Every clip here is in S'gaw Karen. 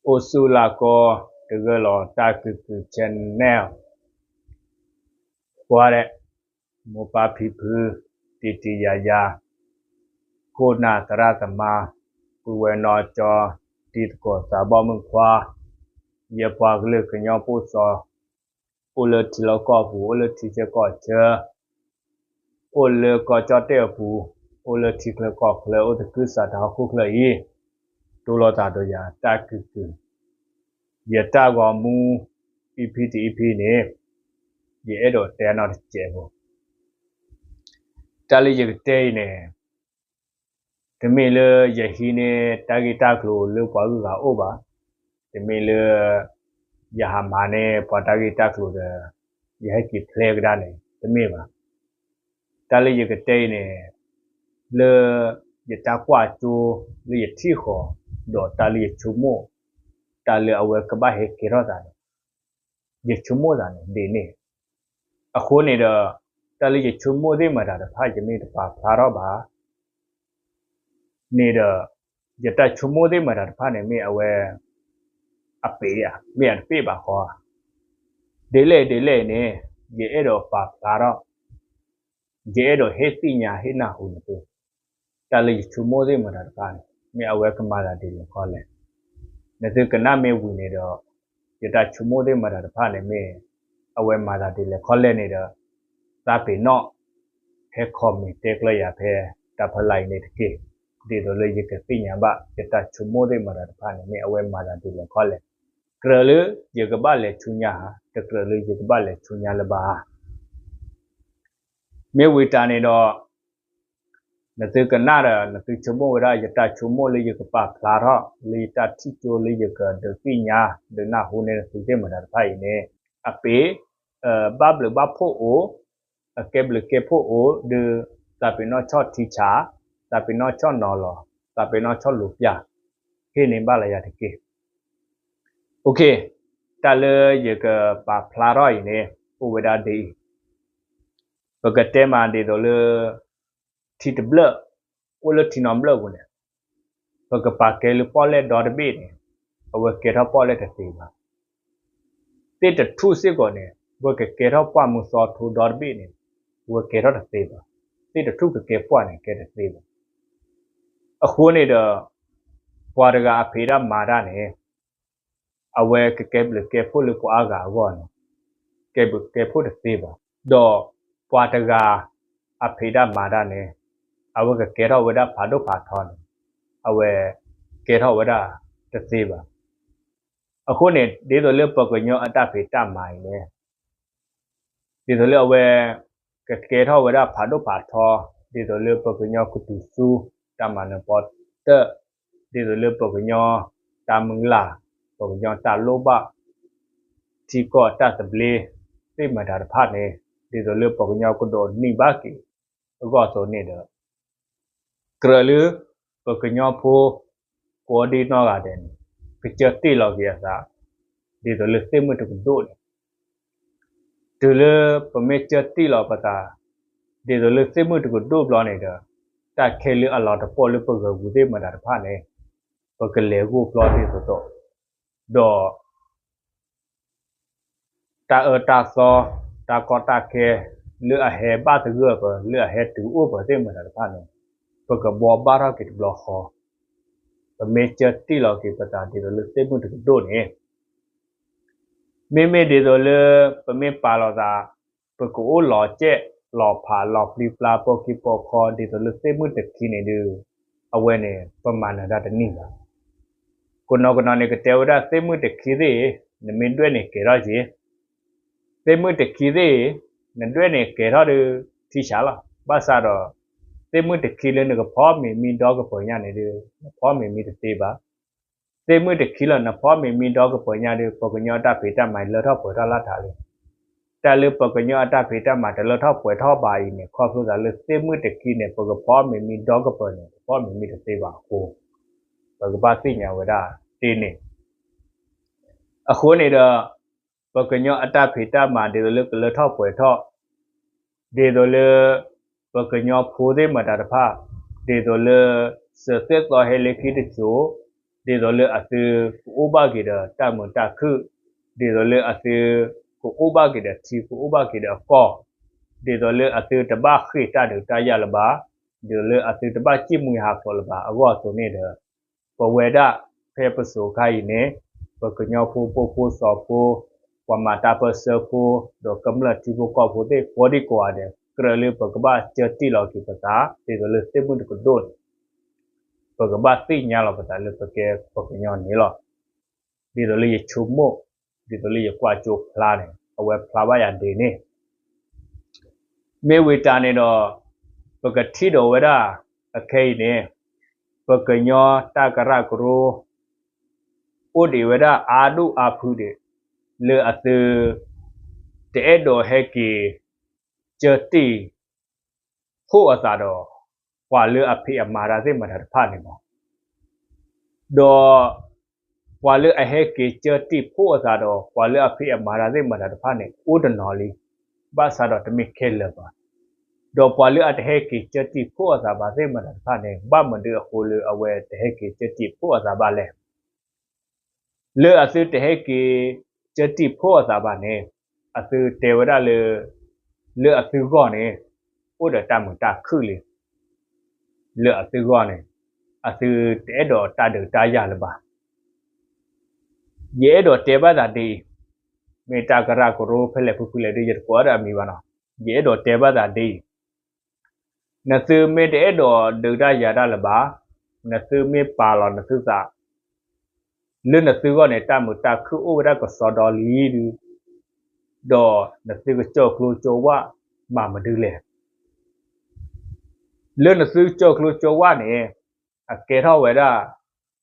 အိၣ်ဆူၣ်လၢကိး တဂၢၢ်လီၤတၢ်ကုၢ်ကုၢ် channel ကွၢ်ဒဲး, မိၢ်ပၢ်ဖံဖု, တံၤတံၤယၤယၤ, ခိၣ်နၢ်သရၣ်သမါ, ပုၢ်ဝဲၢ်နီၢ်ကၠီ, တံၤသကိးသးဘီမုၣ်ခွါ, ယပှၤကလုာ်ကညီဖိစီၤ, အိၣ်လၢထံလီၢ်ကီၢ်ပူၤ, အိၣ်လၢထံဆၢကီၢ်ဆၢ, အိၣ်လၢကီၢ်ကၠီၣ်တဲၣ်အပူၤ, အိၣ်လၢထံချၢကီၢ်ချၢ, အိၣ်သကုၤဆးဒးဟီၣ်ခိၣ်ချၢအံၤ, တိၢ်လိာ်သးဒီးယၤတၢ်ကုၢ်ကုၢ်, ယတၢ်ဂီၤမူ EP တ EP န့ၣ်, ယအဲၣ်ဒိးတဲနီတစဲးဖိ, တၢ်လၢယကတဲအံၤန့ၣ် တမ့ၢ်လၢယဟံးန့ၢ်တၢ်ဂ့ၢ်တၢ်ကျိၤလၢပှၤဂုၤဂၤအိၣ်ဘၣ်, တမ့ၢ်လၢ ယဟးမၤန့ၢ်ပှၤတၢ်ဂ့ၢ်တၢ်ကျိၤဒီး ယဟဲက့ၤဖျဲကဒါန့ၣ် တမ့ၢ်ဘၣ်. တၢ်လၢယကတဲအံၤန့ၣ် လၢ ယတၢ်ကွၢ်စိ လၢယထံၣ်ဃီၤ ဒီးတၢ်လၢယဆိကမိၣ် တၢ်လၢအဝဲကဘၣ်ဟဲကဲထီၣ်သးန့ၣ် ယဆိကမိၣ်သးန့ၣ်ဒ်န့ၣ်, အဃိန့ၣ်ဒီး တၢ်လၢယဆိကမိၣ်သ့ၣ်မတၤတဖၣ် ယမ့ၢ်တပာ်ဖျါထီၣ်ဘၣ် န့ၣ်ဒီး ယတၢ်ဆိကမိၣ်သ့ၣ်မတၤတဖၣ်န့ၣ် မ့ၢ်အဝဲ အပ့ၤဧါ မ့ၢ်အတပ့ၤဘၣ်ဃီဧါ, ဒ်လဲၣ်ဒ်လဲၣ်န့ၣ် ယအဲၣ်ဒိးပာ်ဖျါထီၣ် ယအဲၣ်ဒိးဟ့ၣ်သ့ၣ်ညါဟ့ၣ်နၢ်ဟူနသု, တၢ်လၢယဆိကမိၣ်သ့ၣ်မတၤတဖၣ်န့ၣ် မ့ၢ်အဝဲကမၤသးဒ်လဲၣ်ခီလဲၣ်. နသုကနၣ်မ့ၢ်ဝံၤန့ၣ်ဒီး ယတၢ်ဆိကမိၣ်သ့ၣ်မတၤတဖၣ်န့ၣ်မ့ၢ် အဝဲမၤသးဒ်လဲၣ်ခီလဲၣ်န့ၣ်ဒီး သးပ့ၤနီၣ် ဟဲ comment တဲကျၢၤယၤဖဲတၢ်ဖီလာ်အံၤန့ၣ်တက့ၢ်. ဒ်သိးလၢယကသ့ၣ်ညါဘၣ် ယတၢ်ဆိကမိၣ်သ့ၣ်မတၤတဖၣ်န့ၣ် မ့ၢ်အဝဲမၤသးဒ်လဲၣ်ခီလဲၣ်. ကြၢးလၢယကဘၣ်လဲၤဆူညါဧါ, တကြၢးလၢယကဘၣ်လဲၤဆူညါလၢၤဘၣ်ဧါ. မ့ၢ်ဝံၤတၢ်န့ၣ်ဒီး နသုကနၣ်ဒီး နသုဆိကမိၣ်ဝဲဒၣ် ယတၢ်ဆိကမိၣ်လၢယကပာ်ဖျါထီၣ် လၢယတၢ်ထံၣ်ကၠိ လၢယကဒုးသ့ၣ်ညါ ဒုးနၢ်ဟူန့ၢ်နသုသ့ၣ်မတၤတဖၣ်အံၤန့ၣ် အပ့ၤ ဘၣ်ဘျုးဘၣ်ဖှိၣ်အိၣ်, အကဲဘျုးကဲဖှိၣ်အိၣ်ဒီး သးပ့ၤနီၣ်ဆီၣ်ထံဆး, သးပ့ၤနီၣ်ဆီၣ်နီၤလီၤ, သးပ့ၤနီၣ်ဆီၣ်လူၤပျၢ်, ဟ့ၣ်န့ၢ်ဘၣ်လၢယၤတက့ၢ်. တၢ်လၢယကပာ်ဖျါထီၣ်အံၤန့ၣ် အိၣ်ဝဲဒၣ်ဒ်အံၤ, ပကတဲမးဒ်သိးလၢ ထံတဘျၢၣ် အိၣ်လၢထံနီတဘျၢၣ်အပူၤန့ၣ် ပကပာ်ကဲလၢပီၣ်လဲၣ်ဒီတဘ့ၣ်န့ၣ် အဝဲကဲထီၣ်ပီၣ်လဲၣ်တသ့ဘၣ်. သ့ၣ်တထူၣ်စ့ၢ်ကီးန့ၣ် ပကကဲထီၣ်ပှၢ်မုၢ်သီထိဒီတဘ့ၣ်န့ၣ် အဝဲကဲထီၣ်တသ့ဘၣ်. သ့ၣ်တထူၣ်ကကဲပှၢ်န့ၣ် ကဲတသ့ဘၣ်. အဃိန့ၣ်ဒီး ပှၤတဂၤအဖံးတၢ်မၤတၢ်န့ၣ် အဝဲကကဲဘျုးကဲဖှိၣ်လၢပှၤအါဂၤအဂီၢ်န့ၣ် ကဲဘျုးကဲဖှိၣ်တသ့ဘၣ်. ဒီးပှၤတဂၤအဖံးတၢ်မၤတၢ်န့ၣ် အဝဲကကဲထီၣ်ဝဲဒၣ်ဖးဒိၣ်ဖးထီန့ၣ် အဝဲကဲထီၣ်ဝဲဒၣ်တသ့ဘၣ်. အဃိန့ၣ် ဒ်သိးလၢပှၤကညီအတၢ်ဖံးတၢ်မၤအံၤန့ၣ် ဒ်သိးလၢအဝဲ ကကဲထီၣ်ဝဲဒၣ်ဖးဒိၣ်ဖးထီ, ဒ်သိးလၢပှၤကညီကတုၤဆူ တၢ်မၤနၢၤပီတၢၢ်, ဒ်သိးလၢပှၤကညီတၢ်မုၢ်လၢ်, ပှၤကညီတၢ်လိၣ်ဘၣ်, ထံကီၢ်တၢ်သဘျ့ သ့ၣ်မတၤတဖၣ်န့ၣ် ဒ်သိးလၢပှၤကညီကဒိးန့ၢ်ဘၣ်က့ၤ အဂီၢ်အသိးန့ၣ်ဒီး ကြၢးလၢ ပှၤကညီဖိ ကိးဒံနီၢ်ဂၤဒဲးန့ၣ် ကစၢၢ်တ့ၢ်လီၤက့ၤအသး ဒ်သိးလၢသ့ၣ်မုၣ်တကဒိၣ်န့ၣ်, တုၤလၢပမ့ၢ်စၢၢ်တ့ၢ်လီၤပသး ဒ်သိးလၢသ့ၣ်မုၣ်တကဒိၣ်ဘျီန့ၣ်ဒီး တၢ်ခဲလၢာ်အလီၤတပီၢ်လၢပဂၢၤပူၤသ့ၣ်မတၤတဖၣ်န့ၣ် ပကလဲၤဂိၢ်ပျီသ့ၣ်သိးသိး, ဒီး တၢ်အၢတၢ်သီ တၢ်ကီတၢ်ခဲ လၢအဟဲဘၣ်သဂၢၢ်ပၢၤ လၢအဟဲတုၤအိၣ်ပၢၤသ့ၣ်မတၤတဖၣ်န့ၣ် ပကဘှီဘၣ်ထီၣ်က့ၤတဘျီဃီ, ပမ့ၢ်စၢၢ်တ့ၢ်လီၤက့ၤပသးဒ်သိးလၢသ့ၣ်မုၣ်တကဒိၣ်န့ၣ် မ့မ့ၢ်ဒ်သိးလၢ ပမ့ၢ်ပာ်လီၤသး ပကအိၣ်လီၤစဲး လီၤဖး လီၤပျံၤပျါ ပိာ်ခံပိာ်ခီ ဒ်သိးလၢသ့ၣ်မုၣ်တခံန့ၣ်ဒီး အဝဲန့ၣ် ပမၤနၢၤတၢ်တန့ၢ်ဘၣ်. ကနီၤကနီၤန့ၣ် ကတဲဝဲဒၣ်သ့ၣ်မုၣ်တခံသ့ၣ် နမ့ၢ်ဒွဲၣ်န့ၣ်ကဲထီၣ်က့ၤ, သ့ၣ်မုၣ်တခံသ့ၣ် နဒွဲၣ်န့ၣ်ကဲထီၣ်ဒီးထံဆးလီၤ. ဘၣ်ဆၣ်ဒီး သ့ၣ်မုၣ်တခံလၢနကဖီမ့ၤမံဒီကပၢၤညါန့ၣ်ဒီး နဖီမ့ၤမံတသ့ဘၣ်. သ့ၣ်မုၣ်တခံလၢနဖီမ့ၤမံဒီကပၢၤညါဒီး ပှၤကညီအတၢ်ဖံးတၢ်မၤလၢထီၣ်ပှဲၤထီၣ်လၢထးလံ. တၢ်လၢပှၤကညီအတၢ်ဖံးတၢ်မၤတလၢထီၣ်ပှဲၤထီၣ်ဘၣ်အံၤန့ၣ် ခီဖျိသးလၢသ့ၣ်မုၣ်တခံန့ၣ် ပကဖီမ့ၤမံဒီကပၢၤန့ၣ် ပဖီမ့ၤမံတသ့ဘၣ်အဃိ ပကဘၣ်သ့ၣ်ညါဝဲဒၣ်တ့ၢ်န့ၣ် အဃိန့ၣ်ဒီး ပှၤကညီအတၢ်ဖံးတၢ်မၤဒ်သိးလၢကလၢထီၣ်ပှဲၤထီၣ်, ဒ်သိးလၢ ပှၤကညီဖိသ့ၣ်မတၤတဖၣ်, ဒ်သိးလၢ စၢၤသ့ၣ်သီဟဲလၢခံတစိၤ, ဒ်သိးလၢအသုကအိၣ်ဘၣ်က့ၤဒီးတၢ်မုာ်တၢ်ခုၣ်, ဒ်သိးလၢအသုကအိၣ်ဘၣ်က့ၤဒီးထံ ကအိၣ်ဘၣ်က့ၤဒီးကီၢ်, ဒ်သိးလၢအသုတဘၣ်ဃ့ၢ်တၢ်ဒုးတၢ်ယၤလၢၤဘၣ်, ဒ်သိးလၢအသုတဘၣ်စံၣ်မှံဟးဖျိးလၢၤဘၣ်အဂီၢ်အသိးန့ၣ်ဒီး ပဝဲဒၣ်ဖဲပစိၤခါအံၤန့ၣ် ပကညီဖိပိာ်ဖိစီၤဖိ, ပှၤမၤတၢ်ပၢၢ်ဆၢဖိ, ဒီးကမျၢၢ်ထံဖိကီၢ်ဖိသ့ၣ်ကိးဒံကိးဂၤဒဲး ကြၢးလၢပကဘၣ်ကၢတံၢ်လီၤက့ၤပသး ဒ်သိးလၢသ့ၣ်မုၣ်တကဒိၣ်န့ၣ် ပကဘၣ်သ့ၣ်ညါလီၤပသးလၢပကဲပှၤကညီန့ၣ်လီၤ. ဒ်သိးလၢယဆိကမိၣ်, ဒ်သိးလၢယကွၢ်ကၠိဖျါန့ၣ် အဝဲဖျါဘၣ်ယၤဒ်န့ၣ် မ့ၢ်ဝံၤတၢ်န့ၣ်ဒီး ပကထံၣ်ဒီးဝဲဒၣ် အခဲအံၤန့ၣ် ပကညီတၢ်ကရၢကရိ အိၣ်ဒံးဝဲဒၣ်အါဒိၣ်အါဖုဒံး လၢအသု တအဲၣ်ဒိးဟဲက့ၤ ကၢတံၢ် ဖှိၣ်အသးဒီး ပှၤလၢအဖံးအမၤတၢ်သ့ၣ်မတၤတဖၣ်န့ၣ်လီၤ. ဒီးပှၤလၢအဟဲက့ၤကၢတံၢ်ဖှိၣ်အသးဒီး ပှၤလၢအဖံးအမၤတၢ်သ့ၣ်မတၤတဖၣ်န့ၣ် အိၣ်တနီၤလံ, ဘၣ်ဆၣ်ဒီးတမ့ၢ်ခဲလၢာ်ဘၣ်. ဒီးပှၤလၢအတဟဲက့ၤကၢတံၢ်ဖှိၣ်အသးဘၣ်သ့ၣ်မတၤတဖၣ်န့ၣ် ဘၣ်မနုၤအဃိလၢအဝဲတဟဲက့ၤကၢတံၢ်ဖှိၣ်အသးဘၣ်လဲၣ်. လၢအသုတဟဲက့ၤ ကၢတံၢ်ဖှိၣ်အသးဘၣ်န့ၣ် အသုတဲဝဲဒၣ်လၢ လၢအသုဂီၢ်န့ၣ် အိၣ်ဒီးတၢ်မုာ်တၢ်ခုၣ်လံ. လၢအသုဂီၢ်န့ၣ် အသုတအဲၣ်ဒိးတၢ်ဒုးတၢ်ယၤလၢၤဘၣ်. ယအဲၣ်ဒိးတဲဘၣ်သးဒ်အံၤ, မ့ၢ်တၢ်ကရၢကရိဖဲလဲၣ်ဖုဖုလဲၣ်ဒီး ယတကိးဒီးအမံၤဘၣ်နီၤ, ယအဲၣ်ဒိးတဲဘၣ်သးဒ်အံၤ, နသုမ့ၢ်တအဲၣ်ဒိးဒုးတၢ်ယၤတၢ်လၢၤဘၣ်, နသုမ့ၢ်ပာ်လီၤနသုသး လၢနသုဂီၢ်န့ၣ် တၢ်မုာ်တၢ်ခုၣ်အိၣ်ဝဲဒၣ်ကစီဒီလံဒုး, ဒီးနသုကကၠီၣ်ကျိကၠီၣ်ဝၣ်မၤမနုၤလဲၣ်. လၢနသုကၠီၣ်ကျိကၠီၣ်ဝၣ်န့ၣ် အကဲထီၣ်ဝဲဒၣ်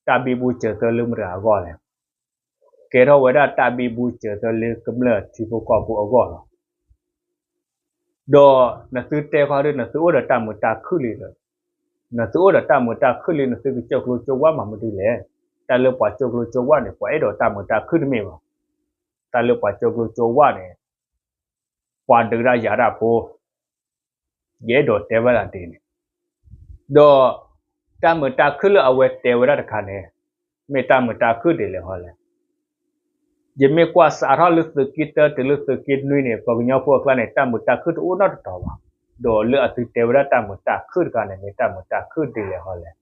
တၢ်ဘံဘူစၢၤသၢလၢမတၤအဂီၢ်လဲၣ်. ကဲထီၣ်ဝဲဒၣ်တၢ်ဘံဘူစၢၤသၢလၢကမျၢၢ်ထံဖိကီၢ်ဖိအဂီၢ်လီၤ. ဒီးနသုတဲခီဒုး နသုအိၣ်ဒီးတၢ်မုာ်တၢ်ခုၣ်လံဒီး, နသုအိၣ်ဒီးတၢ်မုာ်တၢ်ခုၣ်လံ နသုကကၠီၣ်ကျိကၠီၣ်ဝၣ်မၤမနုၤလဲၣ်. တၢ်လၢပှၤကၠီၣ်ကျိကၠီၣ်ဝၣ်န့ၣ် ပှၤအဲၣ်ဒိးတၢ်မုာ်တၢ်ခုၣ်တမ့ၢ်ဘၣ်. တၢ်လၢပှၤကၠီၣ်ကျိကၠီၣ်ဝၣ်န့ၣ် ပှၤဒုးတၢ်ယၤတၢ်ဖိ ယအဲၣ်ဒိးတဲဝဲဒၣ်ဒ်န့ၣ်, ဒီးတၢ်မုာ်တၢ်ခုၣ်လၢအဝဲတဲဝဲဒၣ်တခါန့ၣ် မ့ၢ်တၢ်မုာ်တၢ်ခုၣ်ဒ်လဲၣ်ဟီလဲၣ်. ယမ့ၢ်ကွၢ်စးထီၣ်လၢသုးက့တၢတုၤလၢသုးက့နွံန့ၣ် ပှၤကညီဖိအကျါန့ၣ် တၢ်မုာ်တၢ်ခုၣ်တအိၣ်နီတတီၤဘၣ်. ဒီးလၢအသုတဲဝဲဒၣ်တၢ်မုာ်တၢ်ခုၣ်တခါန့ၣ် မ့ၢ်တၢ်မုာ်တၢ်ခုၣ်ဒ်လဲၣ်ဟီလဲၣ်.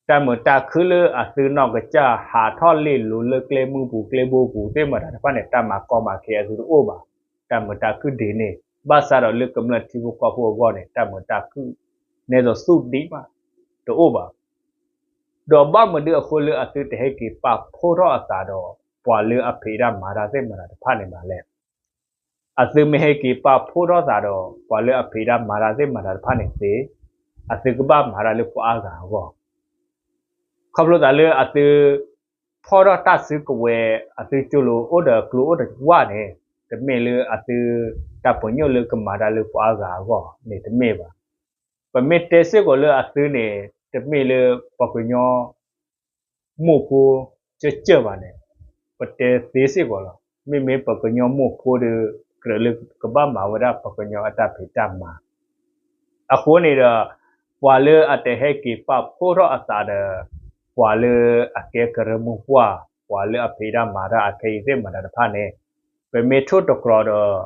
တၢ်မုာ်တၢ်ခုၣ်လၢအသုနီၢ်ကစၢ်ဟးထီၣ်လ့ၢ်လိၤလၢကျဲမုၢ်ပူၤကျဲဘိပူၤသ့ၣ်မတၤတဖၣ်န့ၣ် တၢ်မၤကီမၤခဲအသုတအိၣ်ဘၣ်. တၢ်မုာ်တၢ်ခုၣ်ဒ်န့ၣ် ဘၣ်ဆၣ်ဒီးလၢကမျၢၢ်ထံဖိကီၢ်ဖိအဂီၢ်န့ၣ် တၢ်မုာ်တၢ်ခုၣ် နဲသိးသူၣ်ဒံးမး တအိၣ်ဘၣ်. ဒီးဘၣ်မနုၤအဃိလၢအသုတဟဲက့ၤပာ်ဖှိၣ်ထီၣ်အသးဒီး ပှၤလၢအဖံးတၢ်မၤတၢ်သ့ၣ်မတၤတဖၣ်န့ၣ်ဘၣ်လဲၣ်. အသုမ့ၢ်ဟဲက့ၤပာ်ဖှိၣ်ထီၣ်သးဒီး ပှၤလၢအဖံးတၢ်မၤတၢ်သ့ၣ်မတၤတဖၣ်န့ၣ်သ့, အသုကဘၣ်မၤတၢ်လၢပှၤအါဂၤအဂီၢ် ခီဖျိသးလၢအသု ဖီၣ်ထီၣ်တၢ်စုကဝဲၤ အသုကၠိလိၤအိၣ်ဒီးကျိအိၣ်ဒီးဝၣ်န့ၣ် တမ့ၢ်လၢအသု တၢ်ပညိၣ်လၢကမၤတၢ်လၢပှၤအါဂၤအဂီၢ်န့ၣ်တမ့ၢ်ဘၣ်. ပမ့ၢ်တဲစ့ၢ်ကီးလၢအသုန့ၣ် တမ့ၢ်လၢပှၤကညီ မိၢ်ဖိ ကၢကၢဘၣ်န့ၣ် ပတဲသ့စ့ၢ်ကီးလီၤ. မ့မ့ၢ်ပှၤကညီမိၢ်ဖိဒီး ကြၢးလၢကဘၣ်မၤဝဲဒၣ်ပှၤကညီအတၢ်ဖံးတၢ်မၤ အဃိန့ၣ်ဒီး ပှၤလၢအတဟဲက့ၤပာ်ဖှိၣ်ထီၣ်အသးဒီး ပှၤလၢအကဲကရၢမိၢ်ပှၢ် ပှၤလၢအဖံးတၢ်မၤတၢ်အခဲအံၤသ့ၣ်မတၤတဖၣ်န့ၣ် ပမ့ၢ်ထိၣ်တကြီၤဒီး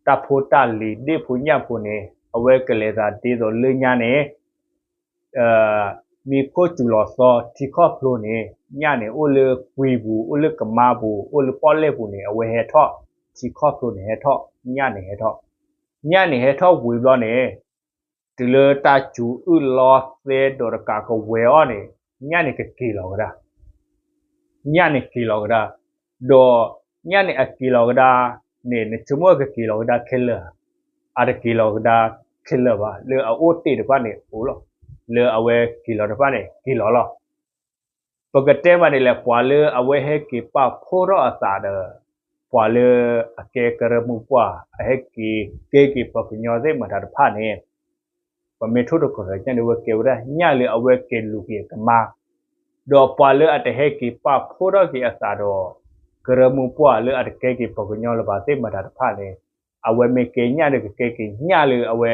တၢ်ဖိတၢ်လံၤဒ့ၣ်ဖိညၣ်ဖိန့ၣ် အဝဲကလဲၤသးဒ်သိးလၢညါန့ၣ် မ့ၢ်ခိၣ်စူၤလီၤသီထံခီၣ်ဖျိန့ၣ် ညၣ်န့ၣ်အိၣ်လၢကွံပူၤ အိၣ်လၢကမါပူၤ အိၣ်လၢပီၣ်လဲၣ်ပူၤန့ၣ် အဝဲဟဲထီၣ် ထံခီၣ်ဖျိန့ၣ်ဟဲထီၣ် ညၣ်န့ၣ်ဟဲထီၣ် ညၣ်န့ၣ်ဟဲထီၣ်ဝံၤဘျီန့ၣ် တုၤလၢတၢ်စူၤအုၣ်လီၤသဲဒီးတကးကဝဲၤအီၤန့ၣ် ညၣ်န့ၣ်ကက့ၤလီၤကဒါ ညၣ်န့ၣ်က့ၤလီၤကဒါ ဒီးညၣ်န့ၣ်အက့ၤလီၤကဒါန့ၣ် နဆိကမိၣ်ကက့ၤလီၤကဒါခဲလၢာ်ဧါ. အတက့ၤလီၤကဒါခဲလၢာ်ဘၣ် လၢအအိၣ်တ့ၢ်တဖၣ်န့ၣ်အိၣ်လီၤ. လၢအဝဲက့ၤလီၤတဖၣ်န့ၣ် က့ၤလီၤလီၤ. ပကတဲမးန့ၣ်လဲၣ် ပှၤလၢအဝဲဟဲက့ၤပာ်ဖှိၣ်ထီၣ်အသးဒီး ပှၤလၢအကဲကရၢမိၢ်ပှၢ် အဟဲက့ၤကဲက့ၤပှၤကညီသ့ၣ်မတၤတဖၣ်န့ၣ် ပမ့ၢ်ထိၣ်တကြီၤညါန့ၣ် အဝဲကဲဝဲဒၣ်ညၣ်လၢအဝဲက့ၤလူၤက့ၤအကမါ, ဒီးပှၤလၢအတဟဲက့ၤပာ်ဖှိၣ်ထီၣ်က့ၤအသးဒီး ကရၢမိၢ်ပှၢ်လၢအတကဲက့ၤပှၤကညီလၢၤဘၣ်သ့ၣ်မတၤတဖၣ်န့ၣ် အဝဲမ့ၢ်ကဲညၣ်ဒီးကကဲက့ၤညၣ်လၢအဝဲ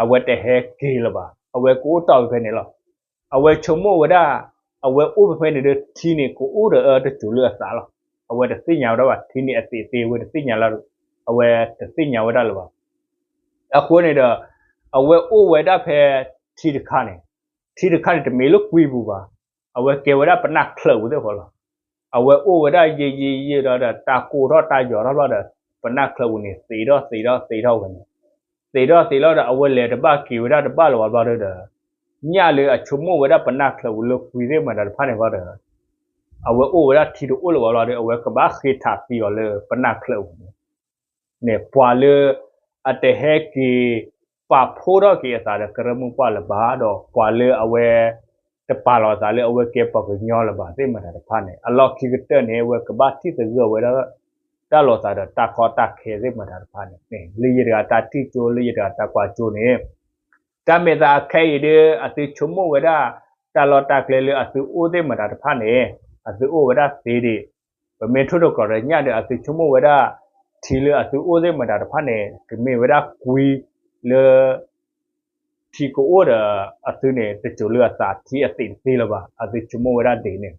အဝဲတဟဲက့ၤလၢၤဘၣ် အဝဲကအိၣ်တီၢ်ဝဲဖဲန့ၣ်လီၤ. အဝဲဆိကမိၣ်ဝဲဒၣ် အဝဲအိၣ်ဖဲဖဲန့ၣ်ဒီး ထံန့ၣ်ကအိၣ်ဒီးအတစိၤလၢအသးလီၤ. အဝဲတသ့ၣ်ညါဝဲဒၣ်ဘၣ်, ထံန့ၣ်အသံးသ့ အဝဲတသ့ၣ်ညါလၢၤ, အဝဲတသ့ၣ်ညါဝဲဒၣ်လၢၤဘၣ်. အဃိန့ၣ်ဒီး အဝဲအိၣ်ဝဲဒၣ်ဖဲထံတခါန့ၣ်, ထံတခါန့ၣ်တမ့ၢ်လၢကွံပူၤဘၣ်, အဝဲကဲဝဲဒၣ်ပနၢ်ချၢးပူၤသ့ၣ်ဃီလီၤ. အဝဲအိၣ်ဝဲဒၣ်ယံာ်ယံာ်ယံာ်ဒီး တၢ်ကိၢ်ထီၣ်တၢ်ယီၤထီၣ်ဘျီဒီး ပနၢ်ချၢးပူၤန့ၣ် သံးထီၣ်သံးထီၣ်သံးထီၣ်ဝဲန့ၣ်, သံးထီၣ်သံးထီၣ်ဒီး အဝဲလဲၤတဘၣ်က့ၤဝဲဒၣ်တဘၣ်လၢၤဘၣ်ဘျီဒီး ညၣ်လၢအဆိကမိၣ်ဝဲဒၣ်ပနၢ်ချၢးပူၤလၢကွံသ့ၣ်မတၤတဖၣ်န့ၣ်ဘျီဒီး အဝဲအိၣ်ဝဲဒၣ်ထံတအိၣ်လၢၤဘၣ်ဘျီဒီး အဝဲကဘၣ်ဃ့ထးသံအီၤလၢပနၢ်ချၢးပူၤန့ၣ် န့ၣ် ပှၤလၢအတဟဲက့ၤ ပာ်ဖှိၣ်ထီၣ်က့ၤအသးဒီးကရၢမိၢ်ပှၢ်လၢၤဘၣ်ဒီး ပှၤလၢအဝဲ တပာ်လီၤအသးလၢအဝဲကဲပှၤကညီလၢၤဘၣ်သ့ၣ်မတၤတဖၣ်န့ၣ် အလီၢ်ခံကတၢၢ်န့ၣ် အဝဲကဘၣ်ထံၣ်သဂၢၢ်ဝဲဒၣ် တၢ်လီၤသးဒီးတၢ်ကီတၢ်ခဲသ့ၣ်မတၤတဖၣ်န့ၣ် လၢယတဂၤတၢ်ထံၣ်ကၠိ လၢယတဂၤတၢ်ကွၢ်ကၠိန့ၣ် တၢ်မဲာ်သးအခဲအံၤဒီး အသုဆိကမိၣ်ဝဲဒၣ် တၢ်လီၢ်တၢ်ကျဲလၢအသုအိၣ်သ့ၣ်မတၤတဖၣ်န့ၣ် အသုအိၣ်ဝဲဒၣ်သ့ဒံး, ပမ့ၢ်ထိၣ်သတြီၤဒီးညၣ်ဒီး အသုဆိကမိၣ်ဝဲဒၣ် ထံလၢအသုအိၣ်သ့ၣ်မတၤတဖၣ်န့ၣ် ကမ့ၢ်ဝဲဒၣ်ကွံလၢ ထံကအိၣ်ဒီး အသုန့ၣ် တစိၤလၢအသး ထံအသံးတသ့လၢၤဘၣ် အသုဆိကမိၣ်ဝဲဒၣ်ဒ်န့ၣ်,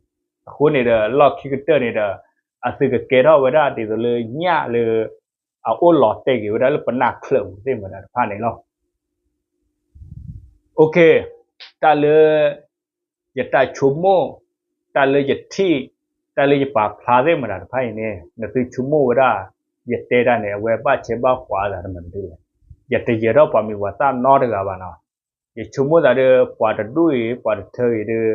အဃိန့ၣ်ဒီး လီၢ်ခံကတၢၢ်န့ၣ်ဒီး အသုကကဲထီၣ်ဝဲဒၣ်ဒ်သိးလၢညၣ်လၢ အအိၣ်လီၤတဲာ်က့ၤဝဲဒၣ်လၢပနၢ်ချၢးပူၤသ့ၣ်မတၤတဖၣ်န့ၣ်လီၤ. တၢ်လၢ ယတၢ်ဆိကမိၣ်, တၢ်လၢယထံၣ်, တၢ်လၢယပာ်ဖျါသ့ၣ်မတၤတဖၣ်အံၤန့ၣ် နသုဆိကမိၣ်ဝဲဒၣ် ယတဲတၢ်န့ၣ် အဝဲဘၣ်ဆဲးဘၣ်ကွၢ်အသးတမၤတဒုလဲၣ်. ယတယၢၤထီၣ်ပှၤမံၤပှၤသၣ်နီတဂၤဘၣ်နီၤ. ယဆိကမိၣ်သးဒီး ပှၤတဒူၣ်အံၤ ပှၤတထၢအံၤဒီး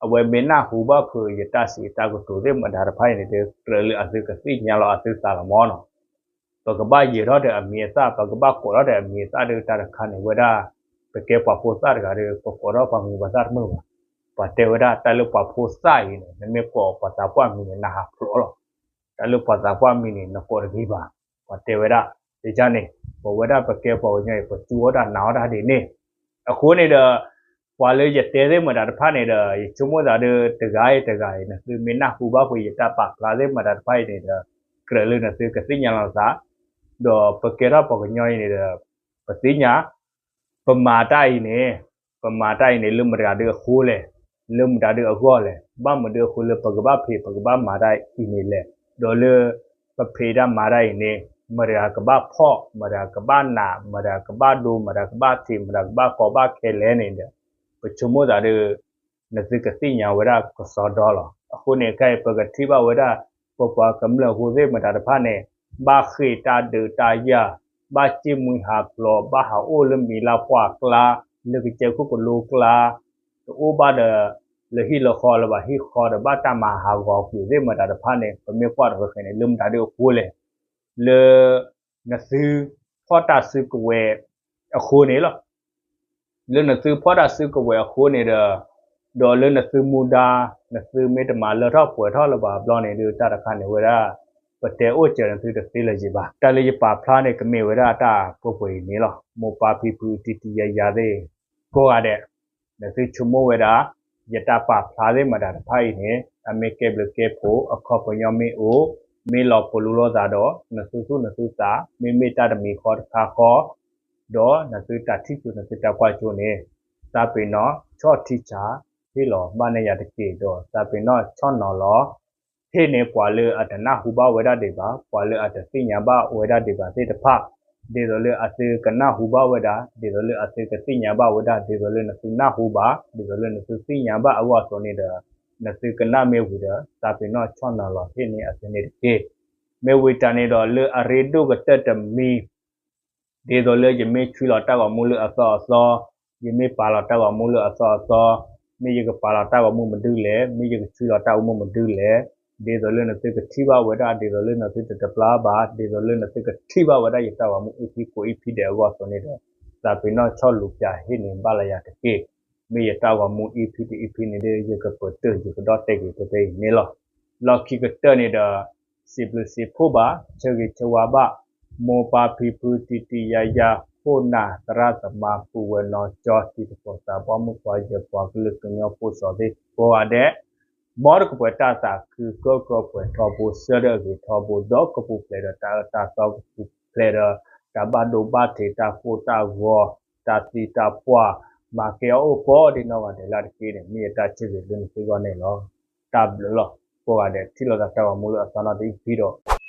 အဝဲမ့ၢ်နၢ်ဟူဘၣ်ဖုးယတၢ်စံးတၢ်ကတိၤသ့ၣ်မတၤတဖၣ်အံၤန့ၣ်ဒီး ကြၢးလၢအသုကသ့ၣ်ညါလီၤအသုသးလီၤမၢ်နီၤ. ပကဘၣ်ယၢၤထီၣ်ဒီးအမံၤအသၣ်, ပကဘၣ်ကိးထီၣ်ဒီးအမံၤအသၣ်ဒီးတၢ်တခါန့ၣ်ဝဲဒၣ် ပကဲပှၤဖိသၣ်တဂၤဒီး ပကိးထီၣ်ပှၤမံၤပှၤသၣ်တမုာ်ဘၣ်. ပှၤတဲဝဲဒၣ် တၢ်လၢပှၤဖိသၣ်အံၤန့ၣ် နမ့ၢ်ကိးပှၤသးပှၢ်မံၤန့ၣ် နဟးဖျိးလီၤ. တၢ်လၢပှၤသးပှၢ်မံၤန့ၣ် နကိးတဂ့ၤဘၣ်. ပှၤတဲဝဲဒၣ် ဒ်န့ၣ် ပဝဲဒၣ်ပကဲပှၤကညီအံၤ ပစူၢ်အီၣ်တၢ်နာ်အီၣ်တၢ်ဒ်န့ၣ်. အဃိန့ၣ်ဒီး ပှၤလၢယတဲသ့ၣ်မတၤတဖၣ်န့ၣ်ဒီး ယဆိကမိၣ်သးဒီး တဂၤအံၤတဂၤအံၤ နသုမ့ၢ်နၢ်ဟူဘၣ်ဖုးယတၢ်ပာ်ဖျါသ့ၣ်မတၤတဖၣ်အံၤန့ၣ်ဒီး ကြၢးလၢနသုကသ့ၣ်ညါလီၤသး, ဒီးပကဲထီၣ်ပှၤကညီအံၤန့ၣ်ဒီး ပသ့ၣ်ညါ ပမၤတၢ်အံၤန့ၣ် ပမၤတၢ်အံၤန့ၣ် လၢမတၤဒုအဃိလဲၣ်, လၢမတၤဒုအဂီၢ်လဲၣ်, ဘၣ်မနုၤအဃိလၢပကဘၣ်ဖံး ပကဘၣ်မၤတၢ်အံၤန့ၣ်လဲၣ်, ဒီးလၢ ပဖံးတၢ်မၤတၢ်အံၤန့ၣ် မတၤကဘၣ်ဖီၣ်, မတၤကဘၣ်နာ်, မတၤကဘၣ်ဒိ, မတၤကဘၣ်ထံး, မတၤကဘၣ်ကီဘၣ်ခဲလဲၣ်န့ၣ်ဒီး ပဆိကမိၣ်သးဒီး နသုကသ့ၣ်ညါဝဲဒၣ်ကစီဒီလီၤ. အဃိန့ၣ်ခဲအံၤ ပကထံၣ်ဘၣ်ဝဲဒၣ် ပပှၤကမျၢၢ်ဖိသ့ၣ်မတၤတဖၣ်န့ၣ် ဘၣ်ဃ့ၢ်တၢ်ဒုးတၢ်ယၤ, ဘၣ်စံၣ်မှံဟးဖျိး, ဘၣ်ဟးအိၣ်လၢမံၤလၢ်ပှၢ်ကျါ, လၢကစၢၢ်ခိၣ်ကလိကျါ, တအိၣ်ဘၣ်ဒီး လၢဟံၣ်လၢဃီလၢၤဘၣ်, ဟံၣ်ဃီဒီးဘၣ်တၢ်မၤဟးဂီၤကွံာ်သ့ၣ်မတၤတဖၣ်န့ၣ် ပမ့ၢ်ကွၢ်တဃဲဃဲန့ၣ် လၢမတၤဒုအဃိလဲၣ်, လၢ နသုဖီၣ်တၢ်စုကဝဲၤအဃိန့ၣ်လီၤ. လၢနသုဖီၣ်တၢ်စုကဝဲၤအဃိန့ၣ်ဒီး ဒီးလၢနသုမူဒါ နသုမ့ၢ်တမၤလၢထီၣ်ပှဲၤထီၣ်လၢၤဘၣ်ဘျီန့ၣ်ဒီး တၢ်တခါန့ၣ်ဝဲဒၣ် ပတဲအိၣ်စၢၤနသုတသ့လၢၤယံၤဘၣ်. တၢ်လၢယပာ်ဖျါန့ၣ် ကမ့ၢ်ဝဲဒၣ်တၢ်ပှဲၤပှဲၤအံၤန့ၣ်လီၤ. မိၢ်ပၢ်ဖံဖုတံၤတံၤယၤယၤသ့ၣ် ကိးဂၤဒဲး နသုဆိကမိၣ်ဝဲဒၣ် ယတၢ်ပာ်ဖျါသ့ၣ်မတၤတဖၣ်အံၤန့ၣ် အမ့ၢ်ကဲဘျုးကဲဖှိၣ် အခီပညီမ့ၢ်အိၣ် မ့ၢ်လီၤပလိာ်လိာ်သးဒီး နသုသူၣ်နသုသး မ့မ့ၢ်တၢ်တမံၤဃီတခါဃီ ဒီးနသုတၢ်ထံၣ်ကၠိ နသုတၢ်ကွၢ်ကၠိန့ၣ် သးပ့ၤနီၣ်ဆီၣ်ထံဆး ဟ့ၣ်လီၤဘၣ်န့ၢ်ယၤတက့ၢ် ဒီးသးပ့ၤနီၣ်ဆီၣ်နီၤလီၤ ဟ့ၣ်န့ၢ်ပှၤလၢအတနၢ်ဟူဘၣ်ဝဲဒၣ်ဒံးဘၣ် ပှၤလၢအတသ့ၣ်ညါဘၣ်ဝဲဒၣ်ဒံးဘၣ်သ့ၣ်တဖၣ် ဒ်သိးလၢအသုကနၢ်ဟူဘၣ်ဝဲဒၣ် ဒ်သိးလၢအသုကသ့ၣ်ညါဘၣ်ဝဲဒၣ် ဒ်သိးလၢနသုနၢ်ဟူဘၣ် ဒ်သိးလၢနသုသ့ၣ်ညါဘၣ်အဂီၢ်အသိးန့ၣ်ဒီး နသုကနၣ်မ့ၢ်ဝံၤဒီး သးပ့ၤနီၣ်ဆီၣ်နီၤလီၤဟ့ၣ်န့ၢ်အသုန့ၣ်တက့ၢ်. မ့ၢ်ဝံၤတၢ်န့ၣ်ဒီးလၢအရ့ဒိၣ်ကတၢၢ်တမံၤ ဒ်သိးလၢယမ့ၢ်ဆွံလီၤတၢ်ဂီၤမူလၢအသီအသီ, ယမ့ၢ်ပာ်လီၤတၢ်ဂီၤမူလၢအသီအသီ, မ့ၢ်ယကပာ်လီၤတၢ်ဂီၤမူမဒုလဲၣ်, မ့ၢ်ယကဆွံလီၤတၢ်ဂီၤမူမဒုလဲၣ်, ဒ်သိးလၢနသုကထံၣ်ဘၣ်ဝဲဒၣ် ဒ်သိးလၢနသုတတပျၢ်ဘၣ်, ဒ်သိးလၢနသုကထံၣ်ဘၣ်ဝဲဒၣ်ယတၢ်ဂီၤမူ EP ကိး EP ဒဲးအဂီၢ်အသိးန့ၣ်ဒီး သးပ့ၤနီၣ်ဆီၣ်လူၤပၠးဟ့ၣ်န့ၢ်ဘၣ်လၢယၤတက့ၢ်. မ့ၢ်ယတၢ်ဂီၤမူ EP တ EP န့ၣ်ဒီး ယကပတုာ်ယကဒီၣ်တဲာ်က့ၤဖဲဖဲအံၤန့ၣ်လီၤ. လီၢ်ခံကတၢၢ်န့ၣ်ဒီး စံးဘျုးစံးဖှိၣ်ဘၣ် ဆၢဂ့ၤဆၢဝါဘၣ် မိၢ်ပၢ်ဖံဖုတံၤတံၤယၤယၤ ခိၣ်နၢ်သရၣ်သမါ ပုၢ်ဝဲၢ်နီၢ်ကၠီ တံၤသကိးသးပှၢ် မုၣ်ခွါယဲၢ်ပှၤကလုာ်ကညီဖိစီၤသ့ၣ်ကိးဂၤဒဲး မ်တကပှဲၤတၢ်သးခု ကၢၢ်ကၢၢ်ပှဲၤထီဘိ ဆၢထၢၣ်အဂ့ၤထီဘိ ဒီးကပူၤဖျဲးဒီးတၢ်အၢတၢ်သီ ကပူၤဖျဲးဒီးတၢ်ဘၣ်ဒိဘၣ်ထံး တၢ်ကိၢ်တၢ်ဂီၤ တၢ်သံတၢ်ပှၢ် မၤကဲအီၣ်အိၣ်ကိးဒံနီၢ်ဂၤဒဲးလၢအတက့ၢ်န့ၣ် မ့ၢ်ယတၢ်စံးဆၢလၢနသုဂီၢ်န့ၣ်လီၤ. တၢ်ဘျုးလီၤ. ကိးဂၤဒဲးထံၣ်လိာ်သးတၢ်ဂီၤမူလၢအသီနီၣ်တံၢ်ခံဒီး